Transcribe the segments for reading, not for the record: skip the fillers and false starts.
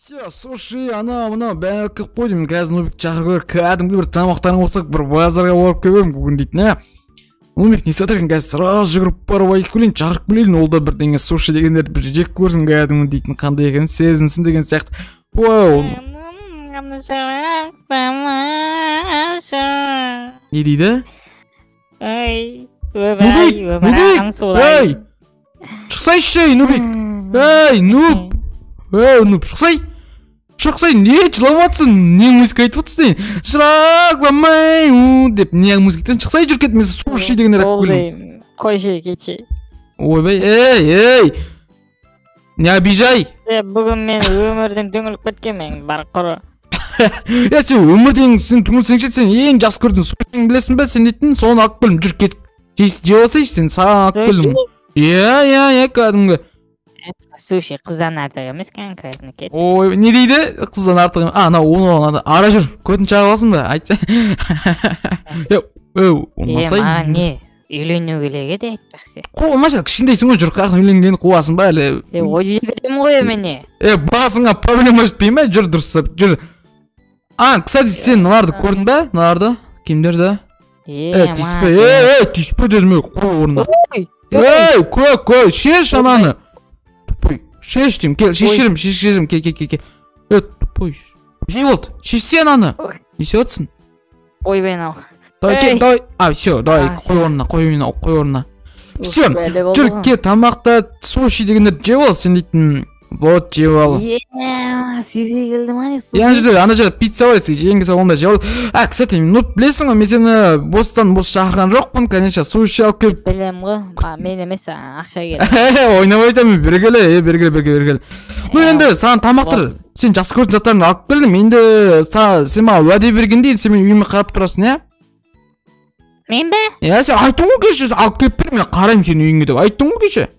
Все, суши, анау мынау бәрін алып келіп қойдым. Қазір Нубик шақыру керек. Кәдімгі бір тамақтанып болсақ, бір базарға барып келіп бүгін дейтін, ә? Нубик не істеп жатыр екен? Қазір сразу жүгіріп барып айтып келейін, шақырып келейін. Ол да бірдеңе суши дегендерді бір жек көрсін кәдімгі дейтін, қандай екенін сезінсін деген сияқты. Ой, не дейді? Ой, Нубик, Нубик, ей! Шықсайшы, ей, Нубик! Ей, нуб! Ей, нуб, шықсай! Шықсай, не жылап жатсың? Не музыка айтып жатсың сен? Шырақламай деп не музыка айтып? Шықсай, жүр кет, мен суши дегендер алып келейін. Қойшы, кетші. Ойбай, ей, ей! Не обижай! Бүгін мен өмірден түңіліп кеткенмін, бар құры. Е, сен өмірден сен түңілсеңші, сен ең жақсы көретін сушиіңді білесің бе? Сен дейтін, соны алып келдім, жүр кет. Жеп алсайшы сен, саған алып келдім. Иә, иә, иә, кәдімгі. Суши қыздан артық емес конкретно кет. Ой, не дейді? Қыздан артық. А, анау оны ара жүр. Көтін шағып аласың ба? Айтса. Е, болмаса. Маған не? Үйлену керек еді айтпақшы. Қуамашы, кішкентайсың ғой, жүр, қаяқтан үйленгенді қуасың ба әлі? Е, ой беремін ғой міне. Е, басыңа проблема жетпей ме? Жүр дұрыстап, жүр. А, кстати, сен мыналарды көрдің бе? Мыналарды? Киімдерді? Е, тиіспе, е, тиіспе дедім, қой орнына. Ей, кой, кой, шеш ананы. Тупой, шеш деймін, кел, шешерім, шешерім, кел, кел, кел, кел. Е, тупой, не болды? Шешсе ананы. Не істеп жатсың? Ойбай анау. Давай, кел, давай. А, все, давай, қой орнына, қой орнына, қой орнына. Все, жүр, кел, тамақты, суши дегендерді жеп ал, сен дейтін. Вот, жеп ал. Е, суши келді ма не? Ана жерде, ана жерде пицца бар, жеген келсе оны да жеп ал. А, кстати, ну, білесің ғой, мен сені бостан бос шақырған жоқпын, конечно, суши алып келіп. Білем ғой, мен емес, ақша керек. Ойнап айтамын, бері кел, бері кел, бері кел, бері кел. Ну, енді саған тамақтар, сен жақсы көретін заттарыңды алып келдім, енді сен маған уәде бергендей, сен менің үйіме қарап тұрасың, иә? Мен бе? Иә, сен айттың ғой кеше, алып келіп бер, мен қараймын сенің үйіңе деп, айттың ғой кеше.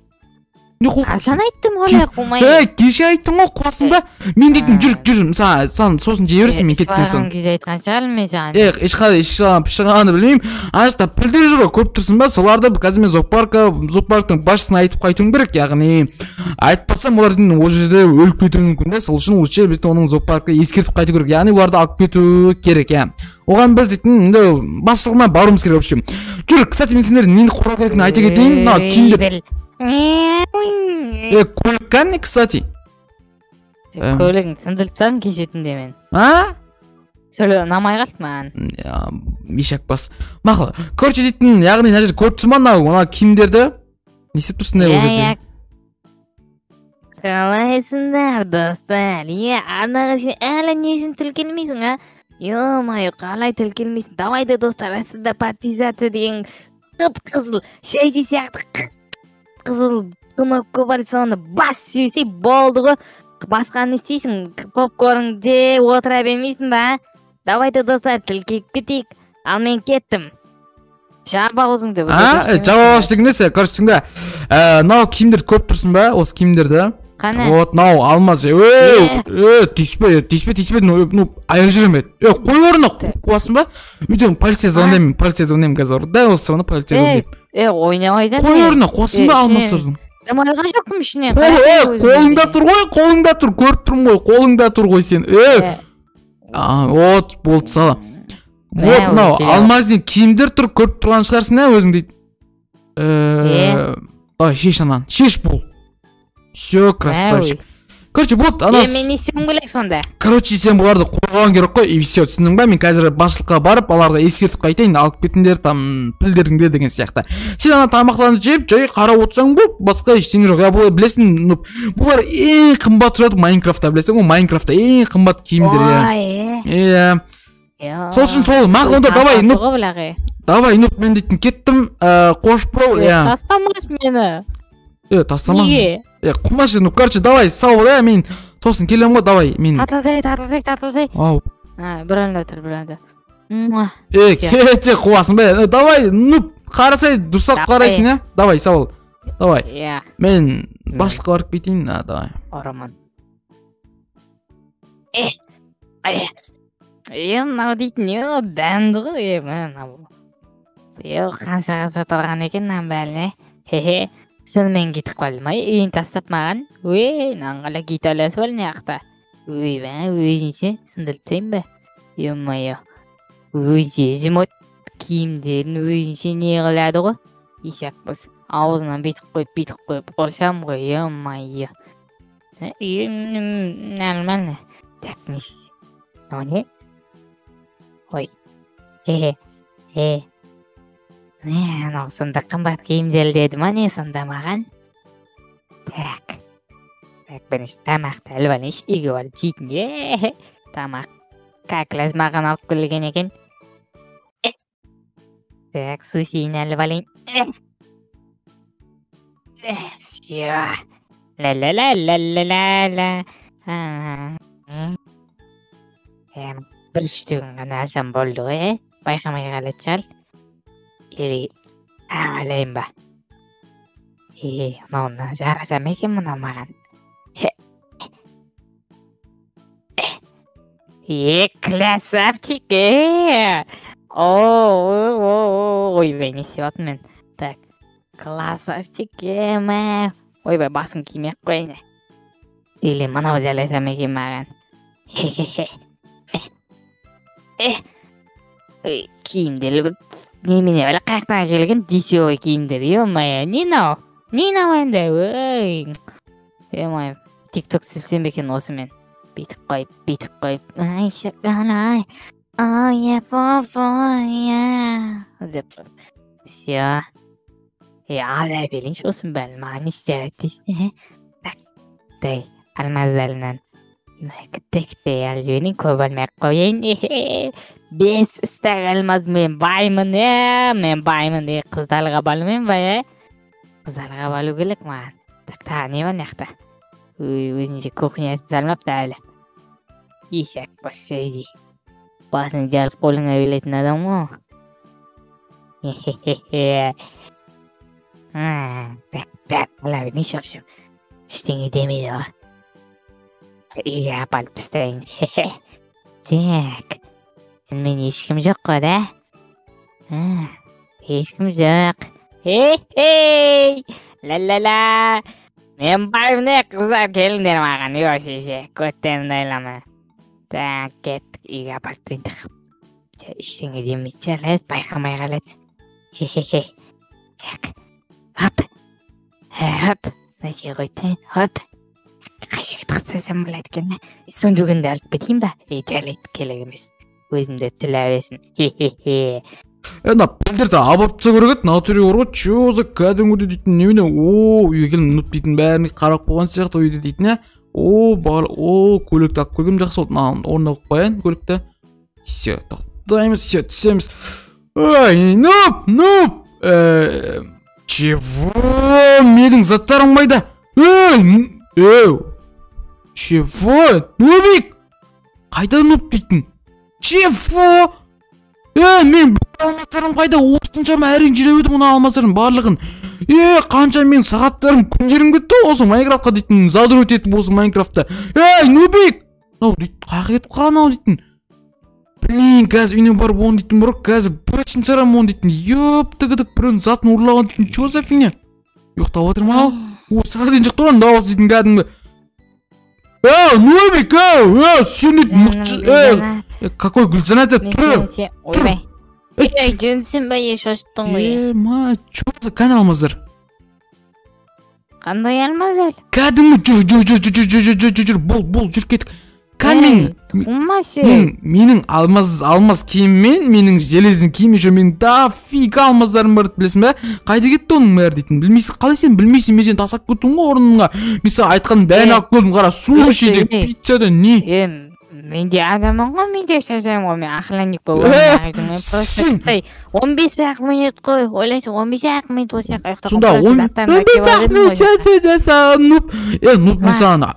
Қашан айттым ғой, қумай. Ей, кеше айттың ғой, қуасың ба? Мен дейтін, жүр, жүр, саған сосын жей берсін, мен кеткен соң. Кезде айтқан шығармын мен саған. Е, ешқандай пышағанды білмеймін. Ана жақта пілдер жүр ғой, көріп тұрсың ба? Соларды қазір мен зоопарктың басшысына айтып қайтуым керек, яғни айтпасам олар ол жерде өліп кетуі мүмкін да. Сол үшін лучше біз оның зоопаркқа ескертіп қайту керек, яғни оларды алып кету керек, иә. Оған біз дейтін енді басшылығына баруымыз керек, в общем. Жүр, кстати, мен сендерге нені қорғау керектігін айта кетейін. Мына киімдер. Е, көлік кәне, кстати? Көлігін сындырып тастадым кеше түнде мен. А? Сөйле, ұнамай қалды маған. Ешак бас. Мақұл. Короче дейтін, яғни мына жерде көріп тұрсың ба мынау, мына киімдерді? Не істеп тұрсың ол жерде? Қалайсыңдар, достар? Е, анаға сен әлі не үшін тіркелмейсің, а? Ё-моё, қалай тіркелмейсің? Давайте, достар, астында подписаться деген қып-қызыл шәйси сияқты қызыл кнопка бар, соны бас сүйсей болды ғой. Басқа не істейсің? Попкорнды отыра бермейсің ба? Давайте, достар, тіркеліп кетейік. Ал мен кеттім. Жаба аузыңды. А, жаба ауыз деген несі? Короче, тыңда. Мынау киімдерді көріп тұрсың ба? Осы киімдерді. Қане? Вот, мынау алмаз. Ей, тиіспе, тиіспе, тиіспе. Ну, аяқ жүреме. Е, қой орнына, қуасың ба? Үйден полиция звондаймын, полиция звондаймын қазір. Дәл осы тұрғанда полиция звондаймын. Е, ойнамай да. Қой орнына, қуасың ба алмаздардың? Жамалған жоқпын ішіне. Қолыңда тұр ғой, қолыңда тұр, көріп тұрмын ғой, қолыңда тұр ғой сен. Е, вот, болды сала. Вот, мынау алмазный киімдер тұр, көріп тұрған шығарсың, ә, өзің дейді. Давай, шеш ананы, шеш бұл. Все, красавчик. Короче, вот, ана... Мен не істеуім керек сонда? Короче, сен бұларды қорғауың керек қой, и все, түсіндің ба? Мен қазір басшылыққа барып, оларға ескертіп қайтайын, алып кетіңдер, там, пілдеріңдер деген сияқты. Сен ана тамақтарыңды жеп, жай қарап отырсаң болды, басқа ештеңе жоқ. Я, бұлар білесің, ну, бұлар ең қымбат тұрады Майнкрафтта, білесің ғой, Майнкрафтта ең қымбат киімдер, иә. Иә. Сол үшін сол, мақұл, онда давай, ну, давай, ну, мен дейтін кеттім, қош бол, иә. Тастамас мені. Е, тастамас. Е, қумашы, ну, короче, давай, сау бол, мен сосын келем ғой, давай, мен. Татылсай, татылсай, татылсай. Ау. Бір анда тұр, бір анда. Е, кете қуасың ба? Давай, ну, қарасай, дұрыстап қарайсың, иә? Давай, сау бол. Давай. Иә. Мен басшылыққа барып кетейін, давай. Ораман. Е, е, мынау дейтін, е, дәмді ғой, е, мынау. Е, қаншаға сатылған екен мынаның бәріне. Хе-хе. Шынымен кетіп қалды ма? Үйін тастап маған. Өй, мынаның қалай гиталасы бар мына жақта. Ойбай, өзінше сындырып тастайын ба? Е-мое. Өзі жмот киімдерін өзінше не қылады ғой? Ишак болса, аузынан бүйтіп қойып, бүйтіп қойып ұрсам ғой, е-мое. Нормально. Так, не мынау не? Ой. Хе-хе. Хе. Мә, анау сонда қымбат киімдер деді ма не сонда маған? Так. Так, бірінші тамақты іліп алайыншы, үйге барып жейтін. Е, тамақ как раз маған алып келген екен. Так, сусиін іліп алайын. Все. Ла-ла-ла-ла-ла-ла. Бір үштігін ғана алсам болды ғой, е? Байқамай қалатын шығар. Или алайын ба? Е, мынауына жараса ма екен мынау маған? Е, красавчик, е! О, ойбай, не істеп жатырмын мен? Так, красавчик, е, мә. Ойбай, басым кимей ақ қояйын. Или мынау жараса ма екен маған? Хе-хе-хе. Киімдер бір немене бәле, қаяқтан келген дешевый киімдер, е-мое, не мынау? Не мынау енді? Ой. Е-мое, тикток түсірсем бе екен осымен? Бүйтіп қойып, бүйтіп қойып. Ай, шақалай. Ай, деп. Все. Е, ала берейінші осының бәрін, маған не істеп дейсің, Так, дай, алмаздарынан. Тек-тек алып жіберейін, көп алмай ақ қояйын. 5 стак алмаз, мен баймын, е, мен баймын, е, қыздарға бармаймын ба, е? Қыздарға бару керек маған. Так, тағы не бар мына жақта? Өзінше кухнясын салмапты әлі. Ишак болса, басын жарып қолыңа беретін адам ғой. Так, так, ала берейінші, в общем. Ештеңе демейді ғой. Үйге апарып тастайын. Так. Шынымен ешкім жоқ қой, да? Ешкім жоқ. Хей-хей! Ла-ла-ла! Мен баймын, е, қыздар, келіңдер маған, ё шеше, көттеріңді айлама. Так, кеттік, үйге апарып тастайын. Ештеңе демейтін шығар, байқамай қалады. Хе-хе-хе. Так, хоп. Хоп. Мына жерге қойып тастайын, хоп. Қай жерге тығып тастасам болады екен, сундугін де алып кетейін ба? Е, жарайды, керек емес. Өзім де тіла берсін. Хе-хе-хе. Мына пілдерді абап тастау керек еді, натуре бар ғой, че за кәдімгідей дейтін немене, о, үйге келіп нуб дейтін бәрін қарап қойған сияқты үйде дейтін, ә? О, бар, о, көлікті алып келгенім жақсы болды, мынаны орнына қойып қояйын көлікті. Все, тоқтаймыз, все, түсеміз. Ой, нуб, нуб! Чего? Менің заттарым қайда? Ей, ей, чего? Нубик! Қайда нуб дейтін? Чего? Мен алмаздарым қайда? Осыншама әрең жинап едім мына алмаздардың барлығын. Е, қанша мен сағаттарым, күндерім кетті осы Майнкрафтқа дейтін, задрот етіп осы Майнкрафтта. Ей, нубик! Мынау дейтін, қаяққа кетіп қалған ау дейтін. Блин, қазір үйіне барып оны дейтін бар, қазір бұрышын шығарамын оны дейтін. Ёптігідік, біреудің затын ұрлаған дейтін, чё за фигня? Ұйықтап жатыр ма? О, саған дейін шықты ғой, дауыс дейтін кәдімгі. Ей, нубик, ей, ей, сен дейтін мықты, ей, какой Гүлжанат, тұр, Ойбай. Ей, жөнсің ба, е, шошыттың ғой. Е, ма, чё за қане алмаздар? Қандай алмаздар? Кәдімгі жүр, жүр, жүр, жүр, жүр, жүр, жүр, жүр, бол, бол, жүр кеттік. Кән менің, менің алмаз, алмаз киіммен, менің железный киім, еще менің дофига алмаздарым бар, білесің бе? Қайда кетті оның бәрі дейтін? Білмейсің, қалай сен білмейсің, мен сені тастап кеттім ғой орныңа. Мен саған айтқанның бәрін алып келдім, қара, суши деп, пицца да не? Е, мен де адаммын ғой, мен де шаршаймын ғой, мен охранник болып просто 15 ақ минут қой, ойлайсың, 15 ақ минут осы жаққа ұйықтап. Сонда 15 ақ минут, нуб, е, нуб, мен саған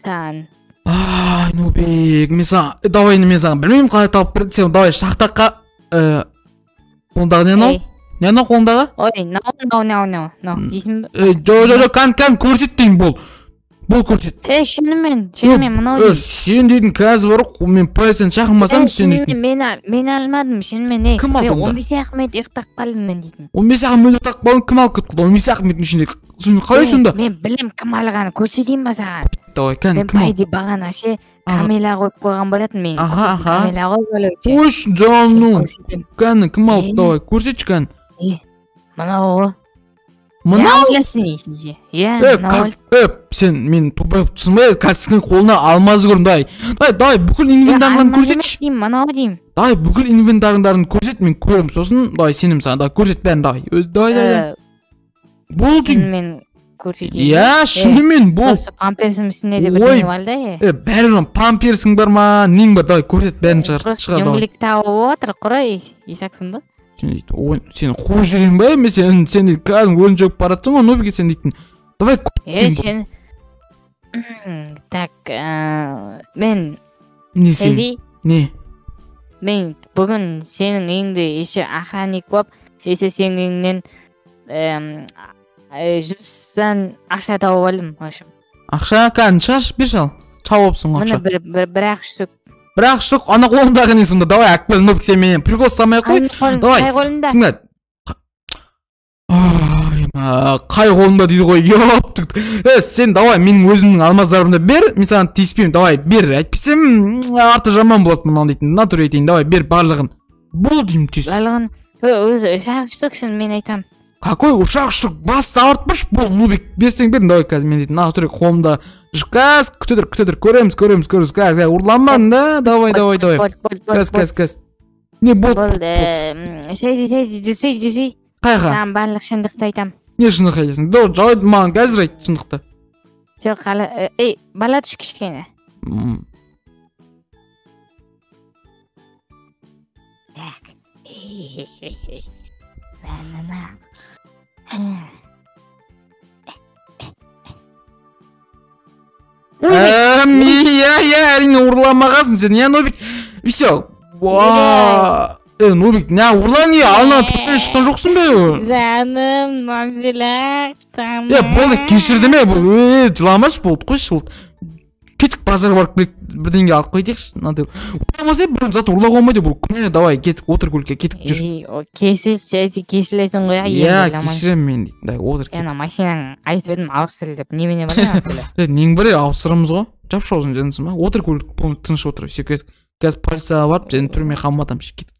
Саған. Ай, нубик, мен саған, давай мен саған, білмеймін қалай тауып берді, сен давай шахтаққа, қолыңдағы не анау? Не анау қолыңдағы? Ой, мынау, мынау, мынау, мынау, дейсің бе? Жо, жо, жо, кән, кән, көрсет деймін, бол. Бол, көрсет. Е, шынымен, шынымен, мынау деймін. Сен дейтін қазір бар ғой, мен полицияны шақырмасам, сен дейтін. Мен алмадым, шынымен, ей. Кім алды онда? 15 ақ минут ұйықтап қалдым мен дейтін. 15 ақ минут ұйықтап қалдым, кім алып кетті? 15 ақ минуттың ішінде Сен қалай сонда? Мен білем кім алғанын, көрсетейін ба саған? Давай, кәні, мен кім по идее бағана ше камера қойып қойған болатын мен. Аха, аха. Камера қойып короче. Ой, жаным. Көрсетемін. Кәні, кім алды? Е. Давай, көрсетші кәні. Мынау ғой. Мынау? Иә, иә, Е, мынау. как, сен мен тупой тұрсың ба? Қазір қолына алмаз көрдім, давай. Давай, давай, бүкіл инвентарыңдарын көрсетші. Деймін, мынау деймін. Давай, бүкіл инвентарыңдарын көрсет, мен көремін. Сосын, давай, сенемін саған. Давай, көрсет бәрін, давай. Өз, давай, давай, давай. Бол деймін. Шынымен көрсетейін. Иә, шынымен бол. Просто памперсім үстінде де Ой. бірдеңе бар да, е. Бәрібір памперсің бар ма, нең бар, давай, көрсет бәрін шығар, Просто шығар, давай. дөңгелек тауып отыр, құрай, исаксың ба? Сен дейді, ой, сені қуып жіберейін ба, мен сен дейді, кәдімгі өзің жауып бара жатсың ғой, Нубике, сен дейтін. Давай, Е, көрсетейін. сен. Так, мен Не сен? Эди, Не? мен бүгін сенің үйіңде еще охранник болып, еще сенің үйіңнен жұмыстан ақша тауып алдым, в общем. Ақша, кәдімгі шаш, берші ал. Тауыпсың ғой Міне ақша. бір ақ штук. Бір ақ штук, ана қолыңдағы не сонда? Давай, әкел, Нубик, сен менен прикол ұстамай ақ қой. Давай. Қай қолында? Тыңда. Ай, қай қолымда дейді ғой, ёптік. Сен давай менің өзімнің алмаздарымды бер, мен саған тиіспеймін, давай бер. Әйтпесе арты жаман болады мынау дейтін. На тұр айтайын, давай бер барлығын. Бол деймін тез. Барлығын өзі үш ақ штук, шын мен айтам. Какой үш ақ штук? Басты ауыртпашы, бол, Нубик, берсең бер, давай қазір мен дейтін. На тұр қолымда. Қазір күте тұр, күте тұр, көреміз, көреміз, көреміз. Қазір ұрламадың да, давай, давай, давай. Болды, болды, болды, Қазір, қазір, қазір. Не болды? болды. Шейді, шейді, жүрсей, жүрсей. Қайға? Саған барлық шындықты айтам. Не шындық айтасың? Жауап маған қазір айт шындықты. Жоқ, қала, ей, бала түш кішкене. Так. На, на, на. Иә, иә, әрине ұрламағансың сен, иә, Нубик? Все. Ва. Нубик, не ұрла не, ана түппен шыққан жоқсың ба? Жаным, Назила. Болды, кешірді ме бұл? Жыламашы, болды, қойшы, болды. Кеттік базарға барып келейік, бірдеңе алып қайтайықшы. Мынандай. Ұрламаса, бір зат ұрлауға болмайды бұл. Күніне давай, кеттік, отыр көлікке, кеттік, жүр. Кешір, кешіресің ғой, Иә, кешіремін мен дейтін. Давай, отыр, кеттік. Ана машинаң айтып едім ауыстыр деп, немене бар? Нең бар, ауыстырамыз ғой. Жапшы аузын, жансың ба? Отыр көлік, полный тыныш отыр. Все, кеттік. Қазір полицияға барып, сені түрмеге қаматамын. Кеттік.